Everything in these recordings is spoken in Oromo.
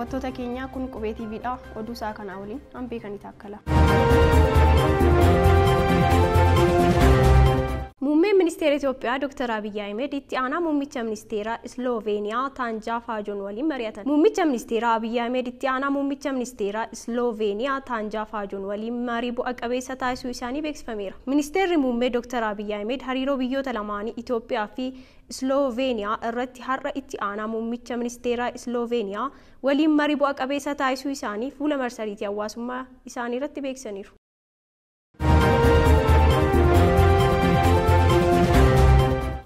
Daawwattoota keenyaa kun Qubee TVdha. Oduu isaa kanaa waliin an beekanii taakkala. Muummeen ministeera Itoophiyaa Dr. Abiyyi Ahmed itti aanaa muummicha ministeeraa Isloveeniyaa Taanjaa Faajoon waliin mari'atan. Muummicha ministeeraa Abiyyi Ahmed itti aanaa muummicha ministeeraa Isloveeniyaa Taanjaa Faajoon waliin marii bu'a qabeessa taasisuu isaanii beeksifameera. Ministeerri muummee Dr. Abiyyi Ahmed hariiroo biyyoota lamaanii Itoophiyaa fi Isloveeniyaa irratti har'a itti aanaa muummicha ministeeraa Isloveeniyaa waliin marii bu'a qabeessa taasisuu isaanii fuula marsariitii hawaasummaa isaanii irratti beeksisaniiru.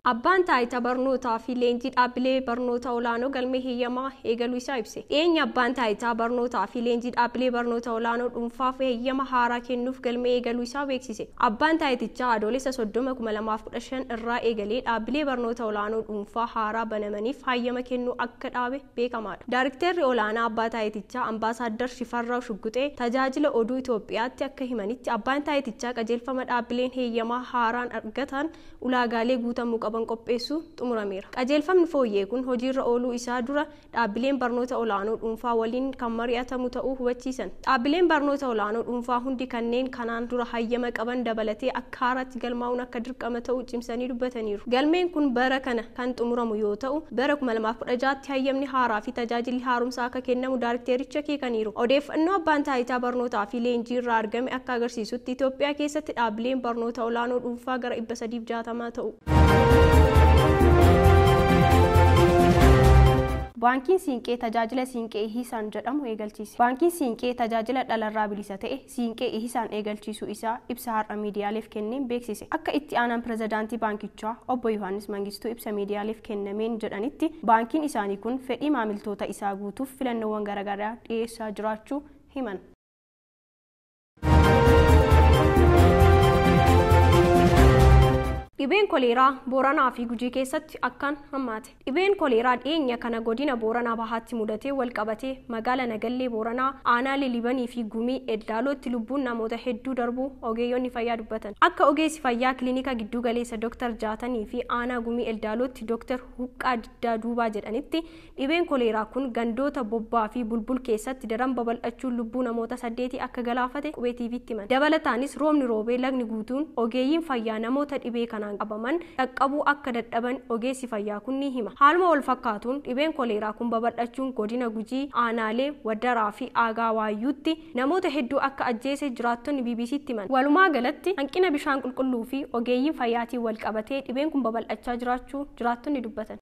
Abbaan taayitaa barnootaa fi leenjii dhaabbilee barnoota olaanoo galmee heeyyamaa eegaluu isaa ibse. Dhiyeenya abbaan taayitaa barnootaa fi leenjii dhaabbilee barnoota olaanoo dhuunfaaf heeyyama haaraa kennuuf galmee eegaluu isaa beeksise. Abbaan taayitichaa Adoolessa 30, 2015 irraa eegalee dhaabbilee barnoota olaanoo dhuunfaa haaraa banamaniif hayyama kennuu akka dhaabe beekamaadha. Daarikteerri olaanaa abbaa taayitichaa Ambaasaadder Shifarraa Shugguxee tajaajila oduu Itoophiyaatti akka himanitti abbaan taayitichaa qajeelfama dhaabbileen heeyyamaa haaraan argatan ulaagaalee guutamuu qaban qopheessuu xumurameera. Qajeelfamni fooyyee kun hojiirra ooluu isaa dura dhaabbileen barnoota olaanoo dhuunfaa waliin kan mari'atamu ta'uu hubachiisan. Dhaabbileen barnoota olaanoo dhuunfaa hundi kanneen kanaan dura hayyama qaban dabalatee akka haaraatti galmaa'uun akka dirqama ta'uu cimsanii dubbataniiru. Galmeen kun bara kana kan xumuramu yoo ta'u bara 2016tti hayyamni haaraa fi tajaajilli haaromsaa akka kennamu daarikteericha keekaniiru. Odeeffannoo abbaan taayitaa barnootaa fi leenjii irraa argame akka agarsiisutti Itoophiyaa keessatti dhaabbileen barnoota olaanoo dhuunfaa gara 360 ta'u. Baankiin Siinqee tajaajila Siinqee Ihisaan jedhamu eegalchiise. Baankiin Siinqee tajaajila dhalarraa bilisa ta'e Siinqee Ihisaan eegalchiisuu isaa ibsa har'a miidiyaaleef kenneen beeksise. Akka itti aanaan pirezidaantii baankichaa obbo Yohaannis Mangistuu ibsa miidiyaaleef kennameen jedhanitti baankiin isaanii kun fedhii maamiltoota isaa guutuuf filannoowwan garaagaraa dhiyeessaa jiraachuu himan. Dhibeen koleeraa Booranaa fi Gujii keessatti akkaan hammaate. Dhibeen koleeraa dhiyeenya kana godina Booranaa Bahaatti mudatee wal qabatee magaala Nagallee Booranaa aanaa Lilibanii fi Gumii Eddaalootti lubbuun namoota hedduu darbuu ogeeyyonni fayyaa dubbatan. Akka ogeessi fayyaa kilinika giddu galeessa Dr. Jaatanii fi aanaa Gumii Eddaalootti Dr. Huqqaa Diddaa Duubaa jedhanitti dhibeen koleeraa kun gandoota Bobbaa fi Bulbul keessatti daran babal'achuun lubbuu namoota 8 akka galaafate Qubee TVtti himan. Dabalataanis roobni roobee lagni guutuun ogeeyyiin fayyaa namoota dhibee kanaan qabaman dhaqqabuu akka dadhaban ogeessi fayyaa kun ni hima. Haaluma wal fakkaatuun dhibeen koleeraa kun babal'achuun godina Gujii aanaalee Wadaraa fi Aagaa Waayyuutti namoota hedduu akka ajjeese jiraattonni BBCtti himan. Walumaa galatti hanqina bishaan qulqulluu fi ogeeyyiin fayyaatiin wal qabatee dhibeen kun babal'achaa jiraachuu jiraattonni dubbatan.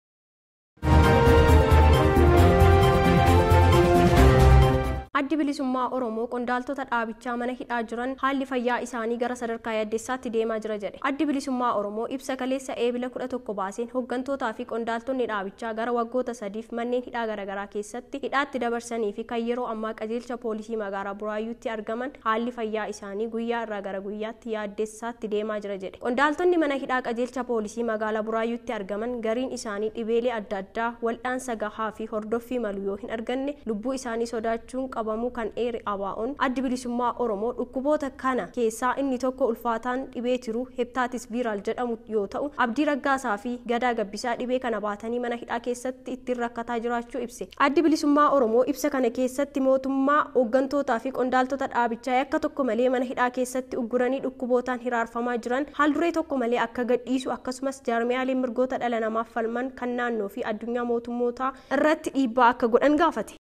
Addi bilisummaa Oromoo qondaaltota dhaabichaa mana hidhaa jiran haalli fayyaa isaanii gara sadarkaa yaaddessaatti deemaa jira jedhe. Addi bilisummaa Oromoo ibsa kaleessa eebila 11 baaseen hooggantootaa fi qondaaltonni dhaabichaa gara waggoota 3 manneen hidhaa garaagaraa keessatti hidhaatti dabarsanii fi kan yeroo ammaa qajeelcha poolisii magaalaa Buraayyuutti argaman haalli fayyaa isaanii guyyaa irraa gara guyyaatti yaaddessaatti deemaa jira jedhe. Qondaaltonni mana hidhaa qajeelcha poolisii magaalaa Buraayyuutti argaman gariin isaanii dhibeelee adda addaa waldhaansa gahaa fi hordoffii malu yoo hin arganne lubbuu isaanii sodaachuun qabamuu kan eere ABO'n addi bilisummaa Oromoo dhukkuboota kana keessaa inni tokko ulfaataan dhibee tiruu hepatitis viral jedhamu yoo ta'u Abdii Raggaasaa fi Gadaa Gabbisaa dhibee kana baatanii mana hidhaa keessatti ittiin rakkataa jiraachuu ibse. Addi bilisummaa Oromoo ibsa kana keessatti mootummaa hooggantootaa fi qondaaltota dhaabichaa yakka tokko malee mana hidhaa keessatti ugguranii dhukkubootaan hiraarfamaa jiran haal duree tokko malee akka gadhiisu akkasumas jaarmiyaaleen mirgoota dhala namaaf falman kan naannoo fi addunyaa mootummootaa irratti dhiibbaa akka godhan gaafate.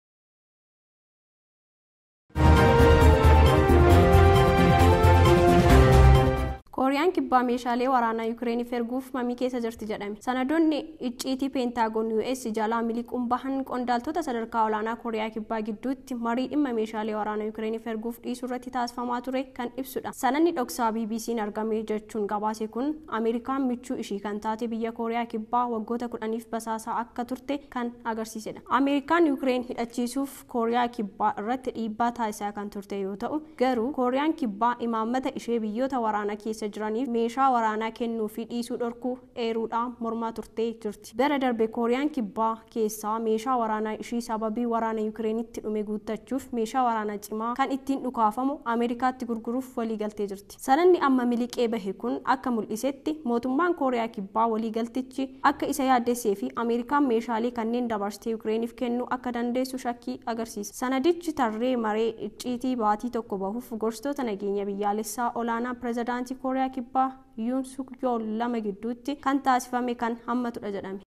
Kooriyaan kibbaa meeshaalee waraanaa Yukireeniif erguuf mamii keessa jirti jedhame. Sanadoonni icciitii Peentaagoon US jalaa miliquun bahan qondaaltota sadarkaa olaanaa Kooriyaa kibbaa gidduutti marii dhimma meeshaalee waraanaa Yukireeniif erguuf dhiisuu irratti taasifamaa ture kan ibsudha. Sanadni dhoksaa BBC'n argame jechuun gabaase kun Ameerikaan michuu ishii kan taate biyya Kooriyaa kibbaa waggoota 10f basaasaa akka turte kan agarsiisedha. Ameerikaan Yukireen hidhachiisuuf Kooriyaa kibbaa irratti dhiibbaa taasisaa kan turte yoo ta'u garuu Kooriyaan kibbaa imaammata ishee biyyoota waraanaa keessa jiraniif meeshaa waraanaa kennuu fi dhiisuu dhorkuu eeruudhaan mormaa turtee jirti. Bara darbe Kooriyaan Kibbaa keessaa meeshaa waraanaa ishii sababii waraana Yukireenitti dhume guuttachuuf meeshaa waraanaa cimaa kan ittiin dhukaafamu Ameerikaatti gurguruuf waliigaltee jirti. Sanadni amma miliqee bahe kun akka mul'isetti mootummaan Kooriyaa Kibbaa waliigaltichi akka isa yaaddessee fi Ameerikaan meeshaalee kanneen dabarsitee Yukireeniif kennuu akka dandeessu shakkii agarsiisa. Sanadichi tarree maree icciitii baatii tokko bahuuf gorsitoota nageenya biyyaalessaa olaanaa pirezidaantii Kooriyaa Kibbaa Yuun Suk Yeol lama gidduutti kan taasifame kan hammatudha jedhame.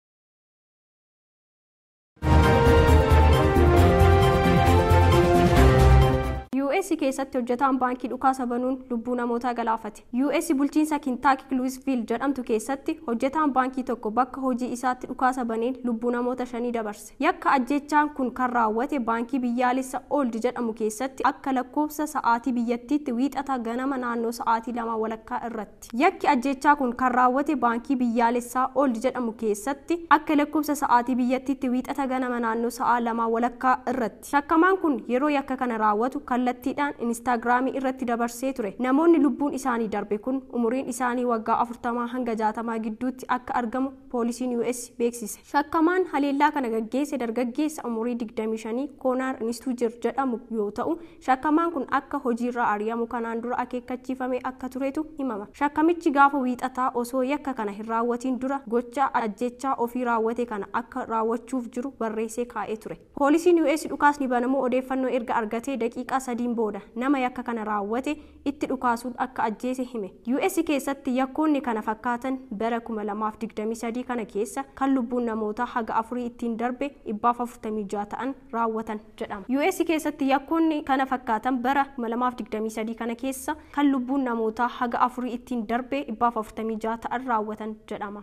US keessatti hojjetaan baankii dhukaasa banuun lubbuu namootaa galaafate. US bulchiinsa Kentucky Louisville jedhamtu keessatti hojjetaan baankii tokko bakka hojii isaatti dhukaasa baneen lubbuu namoota 5 dabarse. Yakka ajjechaan kun kan raawwate baankii biyyaalessa Old jedhamu keessatti akka lakkoofsa sa'aatii biyyattiitti wiixata ganama naannoo sa'aatii 2:15 irratti. Yakki ajjechaa kun kan raawwate baankii biyyaalessaa Old jedhamu keessatti akka lakkoofsa sa'aatii biyyattiitti wiixata ganama naannoo sa'aa 2:15 irratti. Shakkamaan kun yeroo yakka kana raawwatu kallattiidhaan Instaagiraamii irratti dabarsee ture. Namoonni lubbuun isaanii darbe kun umuriin isaanii waggaa 40 hanga 60 gidduutti akka argamu poolisiin US beeksise. Shakkamaan haleellaa kana gaggeesse dargaggeessa umurii 25 Koonaar Inistujir jedhamu yoo ta'u, shakkamaan kun akka hojiirra ari'amu kanaan dura akeekkachiifame akka turetu himama. Shakkamichi gaafa wiixataa osoo yakka kana hin raawwatiin dura gocha ajjechaa ofii raawwate kana akka raawwachuuf jiru barreessee kaa'ee ture. Poolisiin US dhukaasni banamuu odeeffannoo erga argatee daqiiqaa 3 booda nama yakka kana raawwate itti dhukaasuun akka ajjeese hime. US keessatti yakkoonni kana fakkaatan bara 2023 kana keessa kan lubbuun namoota haga 4 ittiin darbe 446 ta'an raawwatan jedhama. US keessatti yakkoonni kana fakkaatan bara 2023 kana keessa kan lubbuun namoota haga 4 ittiin darbe 446 ta'an raawwatan jedhama.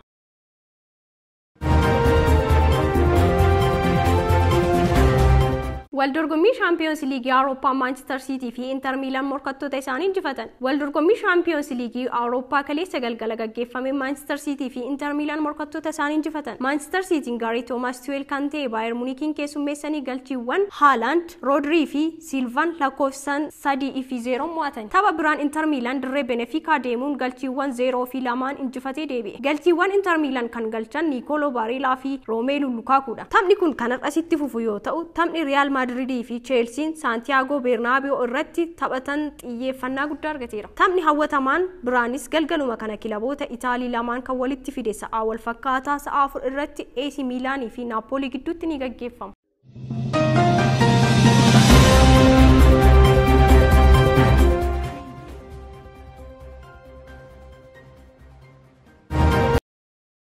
Waldorgommii Shaampiyoons Liigii Awurooppaa Maanchister Siitii fi Inter Miilaan morkattoota isaanii injifatan. Waldorgommii Shaampiyoons Liigii Awurooppaa kaleessa galgala gaggeeffame Maanchister Siitii fi Inter Miilaan morkattoota isaanii injifatan. Maanchister Siitiin garee Toomaas Tuweel kan ta'e Baayer Munikiin keessummeessanii galchiiwwan Haalaand, Roodrii fi Silvan lakkoofsaan 3 fi 0 mo'atan. Tapha biraan Inter Miilaan dirree Benefikaa deemuun galchiiwwan 0 fi 2 injifatee deebi'e. Galchiiwwan Inter Miilaan kan galchan Niikoloo Bareelaa fi Roomeelu Lukaakuudha. Taphni kun kan har'asitti fufu yoo ta'u, taphni Riyaal Maadridii fi Cheelsiin Saantiyaagoo Beernaabiyoo irratti taphatan xiyyeeffannaa guddaa argateera. Taphni hawwatamaan biraanis galgaluma kana kilaboota Itaalii lamaan kan walitti fide sa'aa wal fakkaataa sa'a 4 irratti AC Miilaanii fi Naapoolii gidduutti ni gaggeeffama.